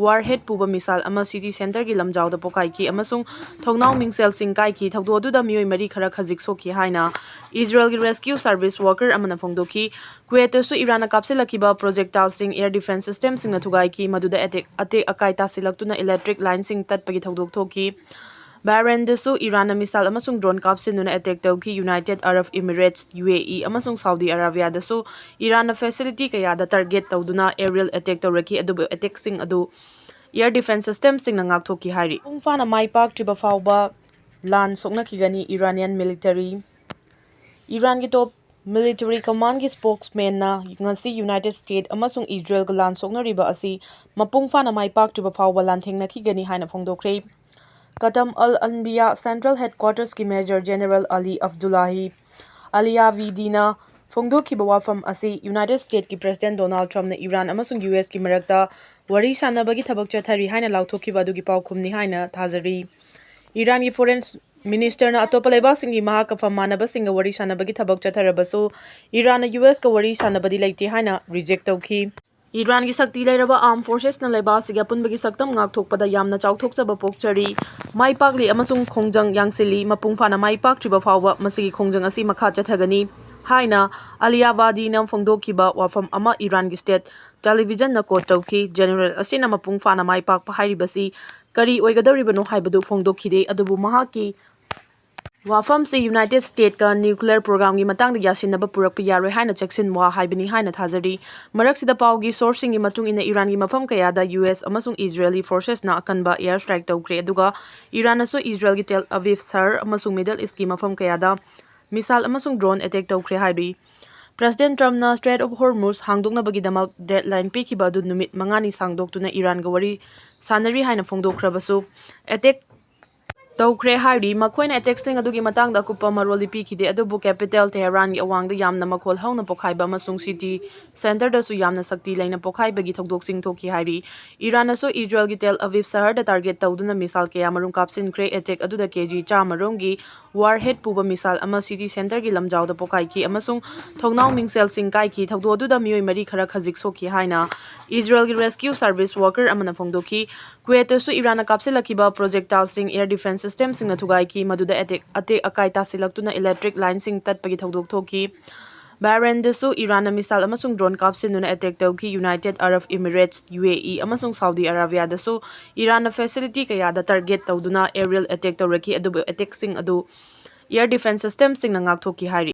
ꯋꯥꯔꯍꯦꯗ ꯄꯨꯕ ꯃꯤꯁꯥꯏꯜ ꯑꯃ ꯁꯤꯇꯤ ꯁꯦꯟꯇꯔꯒꯤ ꯂꯝꯖꯥꯎꯗ ꯄꯣꯈꯥꯏꯈꯤ ꯑꯃꯁꯨꯡ ꯊꯣꯡꯅꯥꯎ ꯃꯤꯡꯁꯦꯜꯁꯤꯡ ꯀꯥꯏꯈꯤ꯫ ꯊꯧꯗꯣꯛ ꯑꯗꯨꯗ ꯃꯤꯑꯣꯏ ꯃꯔꯤ ꯈꯔ ꯈꯖꯤꯛ ꯁꯣꯛꯈꯤ ꯍꯥꯏꯅ ꯏꯖꯔꯦꯜꯒꯤ ꯔꯦꯁꯀ꯭ꯌꯨ ꯁꯔꯚꯤꯁ ꯋꯥꯔꯀꯔ ꯑꯃꯅ ꯐꯣꯡꯗꯣꯛꯈꯤ꯫ ꯀꯨꯋꯦꯠꯇꯁꯨ ꯏꯔꯥꯟꯅ ꯀꯥꯞꯁꯤꯜꯂꯛꯈꯤꯕ ꯄ꯭ꯔꯣꯖꯦꯛꯇꯥꯏꯜꯁꯤꯡ ꯑꯦꯌꯔ ꯗꯤꯐꯦꯟꯁ ꯁꯤꯁꯇꯦꯝꯁꯤꯡꯅ ꯊꯨꯒꯥꯏꯈꯤ, ꯃꯗꯨꯗ ꯑꯇꯦꯛ ꯑꯇꯦꯛ ꯑꯀꯥꯏ ꯇꯥꯁꯤꯜꯂꯛꯇꯨꯅ ꯏꯂꯦꯛꯇ꯭ꯔꯤꯛ ꯂꯥꯏꯟꯁꯤꯡ ꯇꯠꯄꯒꯤ ꯊꯧꯗꯣꯛ ꯊꯣꯛꯈꯤ꯫ ꯕꯍꯔꯦꯟꯗꯁꯨ ꯏꯔꯥꯟꯅ ꯃꯤꯁꯥꯏꯜ ꯑꯃꯁꯨꯡ ꯗ꯭ꯔꯣꯟ ꯀꯥꯞꯁꯤꯟꯗꯨꯅ ꯑꯦꯇꯦꯛ ꯇꯧꯈꯤ꯫ ꯌꯨꯅꯥꯏꯇꯦꯗ ꯑꯔꯕ ꯏꯃꯤꯔꯦꯠꯁ, ꯌꯨ ꯑꯦ ꯏ, ꯑꯃꯁꯨꯡ ꯁꯥꯎꯗꯤ ꯑꯔꯥꯕꯤꯌꯥꯗꯁꯨ ꯏꯔꯥꯟꯅ ꯐꯦꯁꯤꯂꯤꯇꯤ ꯀꯌꯥꯗ ꯇꯥꯔꯒꯦꯠ ꯇꯧꯗꯨꯅ ꯑꯦꯔꯤꯌꯦꯜ ꯑꯦꯇꯦꯛ ꯇꯧꯔꯛꯈꯤ, ꯑꯗꯨꯕꯨ ꯑꯦꯇꯦꯛꯁꯤꯡ ꯑꯗꯨ ꯑꯦꯌꯔ ꯗꯤꯐꯦꯟꯁ ꯁꯤꯁꯇꯦꯝꯁꯤꯡꯅ ꯉꯥꯛꯊꯣꯛꯈꯤ ꯍꯥꯏꯔꯤ꯫ ꯃꯄꯨꯡ ꯐꯥꯅ ꯃꯥꯏ ꯄꯥꯛꯇ꯭ꯔꯤꯕ ꯐꯥꯎꯕ ꯂꯥꯟ ꯁꯣꯛꯅꯈꯤꯒꯅꯤ꯫ ꯏꯔꯥꯅꯤꯌꯟ ꯃꯤꯂꯤꯇꯔꯤ, ꯏꯔꯥꯟꯒꯤ ꯇꯣꯞ ꯃꯤꯂꯤꯇꯔꯤ ꯀꯃꯥꯟꯒꯤ ꯁ꯭ꯄꯣꯛꯁꯃꯦꯟꯅ ꯉꯁꯤ ꯌꯨꯅꯥꯏꯇꯦꯗ ꯁ꯭ꯇꯦꯠ ꯑꯃꯁꯨꯡ ꯏꯖꯔꯦꯜꯒ ꯂꯥꯟ ꯁꯣꯛꯅꯔꯤꯕ ꯑꯁꯤ ꯃꯄꯨꯡ ꯐꯥꯅ ꯃꯥꯏ ꯄꯥꯛꯇ꯭ꯔꯤꯕ ꯐꯥꯎꯕ ꯂꯥꯟꯊꯦꯡꯅꯈꯤꯒꯅꯤ ꯍꯥꯏꯅ ꯐꯣꯡꯗꯣꯛꯈ꯭ꯔꯦ꯫ ꯀꯇꯝ ꯑꯜ ꯑꯟꯕꯤꯌꯥ ꯁꯦꯟꯇ꯭ꯔꯦꯜ ꯍꯦꯗꯀ꯭ꯋꯥꯇꯔꯁꯀꯤ ꯃꯦꯖꯔ ꯖꯦꯅꯔꯦꯜ ꯑꯂꯤ ꯑꯕꯗꯨꯜꯂꯥꯍꯤ ꯑꯂꯤꯌꯥꯕꯤꯗꯤꯅ ꯐꯣꯡꯗꯣꯛꯈꯤꯕ ꯋꯥꯐꯝ ꯑꯁꯤ ꯌꯨꯅꯥꯏꯇꯦꯗ ꯁ꯭ꯇꯦꯠꯀꯤ ꯄ꯭ꯔꯦꯁꯤꯗꯦꯟꯠ ꯗꯣꯅꯥꯜꯗ ꯇ꯭ꯔꯝꯞꯅ ꯏꯔꯥꯟ ꯑꯃꯁꯨꯡ ꯌꯨ ꯑꯦꯁꯀꯤ ꯃꯔꯛꯇ ꯋꯥꯔꯤ ꯁꯥꯟꯅꯕꯒꯤ ꯊꯕꯛ ꯆꯠꯊꯔꯤ ꯍꯥꯏꯅ ꯂꯥꯎꯊꯣꯛꯈꯤꯕ ꯑꯗꯨꯒꯤ ꯄꯥꯎꯈꯨꯝꯅꯤ ꯍꯥꯏꯅ ꯊꯥꯖꯔꯤ꯫ ꯏꯔꯥꯟꯒꯤ ꯐꯣꯔꯦꯟ ꯃꯤꯅꯤꯁꯇꯔꯅ ꯑꯇꯣꯞꯄ ꯂꯩꯕꯥꯛꯁꯤꯡꯒꯤ ꯃꯍꯥꯛꯀ ꯐꯝ ꯃꯥꯟꯅꯕꯁꯤꯡꯒ ꯋꯥꯔꯤ ꯁꯥꯟꯅꯕꯒꯤ ꯊꯕꯛ ꯆꯠꯊꯔꯕꯁꯨ ꯏꯔꯥꯟꯅ ꯌꯨ ꯑꯦꯁꯀ ꯋꯥꯔꯤ ꯁꯥꯟꯅꯕꯗꯤ ꯂꯩꯇꯦ ꯍꯥꯏꯅ ꯔꯤꯖꯦꯛ ꯇꯧꯈꯤ꯫ ꯏꯔꯥꯟꯒꯤ ꯁꯛꯇꯤ ꯂꯩꯔꯕ ꯑꯥꯔꯝ ꯐꯣꯔꯁꯦꯁꯅ ꯂꯩꯕꯥꯛ ꯑꯁꯤꯒꯤ ꯑꯄꯨꯟꯕꯒꯤ ꯁꯛꯇꯝ ꯉꯥꯛꯊꯣꯛꯄꯗ ꯌꯥꯝꯅ ꯆꯥꯎꯊꯣꯛꯆꯕ ꯄꯣꯛꯆꯔꯤ꯫ ꯃꯥꯏ ꯄꯥꯛꯂꯤ ꯑꯃꯁꯨꯡ ꯈꯣꯡꯖꯪ ꯌꯥꯡꯁꯤꯜꯂꯤ꯫ ꯃꯄꯨꯡ ꯐꯥꯅ ꯃꯥꯏ ꯄꯥꯛꯇ꯭ꯔꯤꯕ ꯐꯥꯎꯕ ꯃꯁꯤꯒꯤ ꯈꯣꯡꯖꯪ ꯑꯁꯤ ꯃꯈꯥ ꯆꯠꯊꯒꯅꯤ ꯍꯥꯏꯅ ꯑꯂꯤꯌꯥꯕꯥꯗꯤꯅ ꯐꯣꯡꯗꯣꯛꯈꯤꯕ ꯋꯥꯐꯝ ꯑꯃ ꯏꯔꯥꯟꯒꯤ ꯁ꯭ꯇꯦꯠ ꯇꯦꯂꯤꯚꯤꯖꯟꯅ ꯀꯣꯠ ꯇꯧꯈꯤ꯫ ꯖꯦꯅꯔꯦꯜ ꯑꯁꯤꯅ ꯃꯄꯨꯡ ꯐꯥꯅ ꯃꯥꯏ ꯄꯥꯛꯄ ꯍꯥꯏꯔꯤꯕꯁꯤ ꯀꯔꯤ ꯑꯣꯏꯒꯗꯧꯔꯤꯕꯅꯣ ꯍꯥꯏꯕꯗꯨ ꯐꯣꯡꯗꯣꯛꯈꯤꯗꯦ, ꯑꯗꯨꯕꯨ ꯃꯍꯥꯛꯀꯤ ꯋꯥꯐꯝꯁꯤ ꯌꯨꯅꯥꯏꯇꯦꯗ ꯁ꯭ꯇꯦꯠꯀ ꯅ꯭ꯌꯨꯀ꯭ꯂꯤꯌꯔ ꯄ꯭ꯔꯣꯒ꯭ꯔꯥꯝꯒꯤ ꯃꯇꯥꯡꯗ ꯌꯥꯁꯤꯟꯅꯕ ꯄꯨꯔꯛꯄ ꯌꯥꯔꯣꯏ ꯍꯥꯏꯅ ꯆꯦꯛꯁꯤꯟ ꯋꯥ ꯍꯥꯏꯕꯅꯤ ꯍꯥꯏꯅ ꯊꯥꯖꯔꯤ꯫ ꯃꯔꯛꯁꯤꯗ ꯄꯥꯎꯒꯤ ꯁꯣꯔꯁꯁꯤꯡꯒꯤ ꯃꯇꯨꯡ ꯏꯟꯅ ꯏꯔꯥꯟꯒꯤ ꯃꯐꯝ ꯀꯌꯥꯗ ꯌꯨ ꯑꯦꯁ ꯑꯃꯁꯨꯡ ꯏꯖꯔꯦꯜꯒꯤ ꯐꯣꯔꯁꯦꯁꯅ ꯑꯀꯟꯕ ꯑꯦꯌꯔ ꯁ꯭ꯇ꯭ꯔꯥꯏꯛ ꯇꯧꯈ꯭ꯔꯦ, ꯑꯗꯨꯒ ꯏꯔꯥꯟꯅꯁꯨ ꯏꯖꯔꯦꯜꯒꯤ ꯇꯦꯜ ꯑꯕꯤꯕ ꯁꯍꯔ ꯑꯃꯁꯨꯡ ꯃꯤꯗꯜ ꯏꯁ꯭ꯠꯀꯤ ꯃꯐꯝ ꯀꯌꯥꯗ ꯃꯤꯁꯥꯏꯜ ꯑꯃꯁꯨꯡ ꯗ꯭ꯔꯣꯟ ꯑꯦꯇꯦꯛ ꯇꯧꯈ꯭ꯔꯦ ꯍꯥꯏꯔꯤ꯫ ꯄ꯭ꯔꯦꯁꯤꯗꯦꯟꯠ ꯇ꯭ꯔꯝꯞꯅ ꯁ꯭ꯇ꯭ꯔꯦꯠ ꯑꯣꯐ ꯍꯣꯔꯃꯨꯖ ꯍꯥꯡꯗꯣꯛꯅꯕꯒꯤꯗꯃꯛ ꯗꯦꯗꯂꯥꯏꯟ ꯄꯤꯈꯤꯕ ꯑꯗꯨ ꯅꯨꯃꯤꯠ ꯃꯉꯥꯅꯤ ꯁꯥꯡꯗꯣꯛꯇꯨꯅ ꯏꯔꯥꯟꯒ ꯋꯥꯔꯤ ꯁꯥꯟꯅꯔꯤ ꯍꯥꯏꯅ ꯐꯣꯡꯗꯣꯛꯈ꯭ꯔꯕꯁꯨ, ꯑꯦꯇꯦꯛ ꯇꯧꯈ꯭ꯔꯦ ꯍꯥꯏꯔꯤ꯫ ꯃꯈꯣꯏꯅ ꯑꯦꯇꯦꯛꯁꯤꯡ ꯑꯗꯨꯒꯤ ꯃꯇꯥꯡꯗ ꯑꯀꯨꯞꯄ ꯃꯔꯣꯜꯗꯤ ꯄꯤꯈꯤꯗꯦ, ꯑꯗꯨꯕꯨ ꯀꯦꯄꯤꯇꯦꯜ ꯇꯦꯍꯔꯥꯟꯒꯤ ꯑꯋꯥꯡꯗ ꯌꯥꯝꯅ ꯃꯈꯣꯜ ꯍꯧꯅ ꯄꯣꯈꯥꯏꯕ ꯑꯃꯁꯨꯡ ꯁꯤꯇꯤ ꯁꯦꯟꯇꯔꯗꯁꯨ ꯌꯥꯝꯅ ꯁꯛꯇꯤ ꯂꯩꯅ ꯄꯣꯈꯥꯏꯕꯒꯤ ꯊꯧꯗꯣꯛꯁꯤꯡ ꯊꯣꯛꯈꯤ ꯍꯥꯏꯔꯤ꯫ ꯏꯔꯥꯟꯅꯁꯨ ꯏꯖꯔꯦꯜꯒꯤ ꯇꯦꯜ ꯑꯕꯤꯕ ꯁꯍꯔꯗ ꯇꯥꯔꯒꯦꯠ ꯇꯧꯗꯨꯅ ꯃꯤꯁꯥꯏꯜ ꯀꯌꯥꯃꯔꯨꯝ ꯀꯥꯞꯁꯤꯟꯈ꯭ꯔꯦ꯫ ꯑꯦꯇꯦꯛ ꯑꯗꯨꯗ ꯀꯦ ꯖꯤ ꯆꯥꯝꯃ ꯔꯣꯝꯒꯤ ꯋꯥꯔꯍꯦꯗ ꯄꯨꯕ ꯃꯤꯁꯥꯏꯜ ꯑꯃ ꯁꯤꯇꯤ ꯁꯦꯟꯇꯔꯒꯤ ꯂꯝꯖꯥꯎꯗ ꯄꯣꯈꯥꯏꯈꯤ ꯑꯃꯁꯨꯡ ꯊꯣꯡꯅꯥꯎ ꯃꯤꯡꯁꯦꯜꯁꯤꯡ ꯀꯥꯏꯈꯤ꯫ ꯊꯧꯗꯣꯛ ꯑꯗꯨꯗ ꯃꯤꯑꯣꯏ ꯃꯔꯤ ꯈꯔ ꯈꯖꯤꯛ ꯁꯣꯛꯈꯤ ꯍꯥꯏꯅ ꯏꯖꯔꯦꯜꯒꯤ ꯔꯦꯁꯀ꯭ꯌꯨ ꯁꯔꯚꯤꯁ ꯋꯥꯔꯀꯔ ꯑꯃꯅ ꯐꯣꯡꯗꯣꯛꯈꯤ꯫ ꯀꯨꯋꯦꯠꯇꯁꯨ ꯏꯔꯥꯟꯅ ꯀꯥꯞꯁꯤꯜꯂꯛꯈꯤꯕ ꯄ꯭ꯔꯣꯖꯦꯛꯇꯥꯏꯜꯁꯤꯡ ꯑꯦꯌꯔ ꯗꯤꯐꯦꯟꯁ ꯁꯤꯁꯇꯦꯝꯁꯤꯡꯅ ꯊꯨꯒꯥꯏꯈꯤ, ꯃꯗꯨꯗ ꯑꯇꯦꯛ ꯑꯀꯥꯏ ꯇꯥꯁꯤꯜꯂꯛꯇꯨꯅ ꯏꯂꯦꯛꯇ꯭ꯔꯤꯛ ꯂꯥꯏꯟꯁꯤꯡ ꯇꯠꯄꯒꯤ ꯊꯧꯗꯣꯛ ꯊꯣꯛꯈꯤ꯫ ꯕꯍꯔꯦꯟꯗꯁꯨ ꯏꯔꯥꯟꯅ ꯃꯤꯁꯥꯏꯜ ꯑꯃꯁꯨꯡ ꯗ꯭ꯔꯣꯟ ꯀꯥꯞꯁꯤꯟꯗꯨꯅ ꯑꯦꯇꯦꯛ ꯇꯧꯈꯤ꯫ ꯌꯨꯅꯥꯏꯇꯦꯗ ꯑꯔꯕ ꯏꯃꯤꯔꯦꯠꯁ, ꯌꯨ ꯑꯦ ꯏ, ꯑꯃꯁꯨꯡ ꯁꯥꯎꯗꯤ ꯑꯔꯥꯕꯤꯌꯥꯗꯁꯨ ꯏꯔꯥꯟꯅ ꯐꯦꯁꯤꯂꯤꯇꯤ ꯀꯌꯥꯗ ꯇꯥꯔꯒꯦꯠ ꯇꯧꯗꯨꯅ ꯑꯦꯔꯤꯌꯦꯜ ꯑꯦꯇꯦꯛ ꯇꯧꯔꯛꯈꯤ, ꯑꯗꯨꯕꯨ ꯑꯦꯇꯦꯛꯁꯤꯡ ꯑꯗꯨ ꯑꯦꯌꯔ ꯗꯤꯐꯦꯟꯁ ꯁꯤꯁꯇꯦꯝꯁꯤꯡꯅ ꯉꯥꯛꯊꯣꯛꯈꯤ ꯍꯥꯏꯔꯤ꯫